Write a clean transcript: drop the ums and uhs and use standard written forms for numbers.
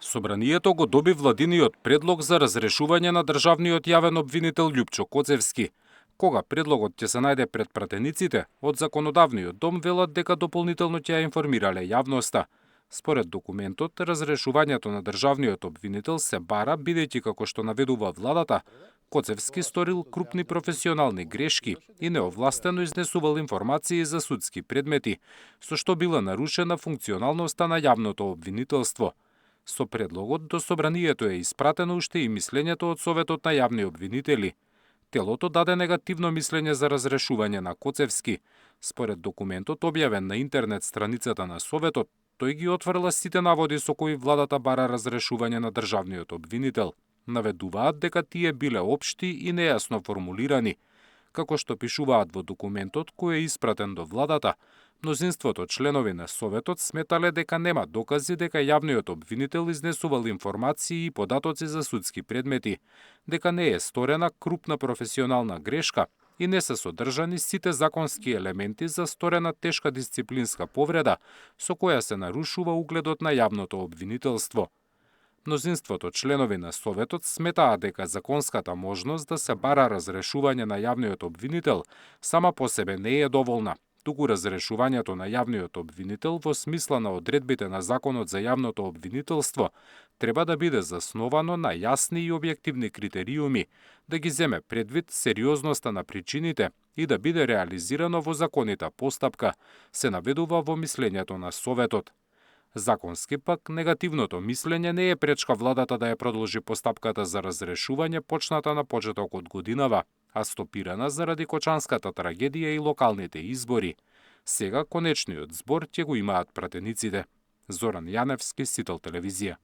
Собранието го доби владиниот предлог за разрешување на државниот јавен обвинител Љупчо Коцевски. Кога предлогот ќе се најде пред пратениците, од законодавниот дом велат дека дополнително ќе ја информирале јавноста. Според документот, разрешувањето на државниот обвинител се бара бидејќи, како што наведува владата, Коцевски сторил крупни професионални грешки и неовластено изнесувал информации за судски предмети, со што била нарушена функционалноста на јавното обвинителство. Со предлогот до собранието е испратено уште и мислењето од Советот на јавни обвинители. Телото даде негативно мислење за разрешување на Коцевски. Според документот објавен на интернет страницата на Советот, тој ги отфрла сите наводи со кои владата бара разрешување на државниот обвинител. Наведуваат дека тие биле општи и нејасно формулирани. Како што пишуваат во документот кој е испратен до владата, мнозинството членови на Советот сметале дека нема докази дека јавниот обвинител изнесувал информации и податоци за судски предмети, дека не е сторена крупна професионална грешка и не се содржани сите законски елементи за сторена тешка дисциплинска повреда со која се нарушува угледот на јавното обвинителство. Мнозинството членови на Советот сметаат дека законската можност да се бара разрешување на јавниот обвинител сама по себе не е доволна, туку разрешувањето на јавниот обвинител во смисла на одредбите на Законот за јавното обвинителство треба да биде засновано на јасни и објективни критериуми, да ги земе предвид сериозноста на причините и да биде реализирано во законита постапка, се наведува во мислењето на Советот. Законски пак, негативното мислење не е пречка владата да ја продолжи постапката за разрешување почната на почетокот годинава, а стопирана заради кочанската трагедија и локалните избори. Сега конечниот збор ќе го имаат пратениците. Зоран Јаневски, Сител телевизија.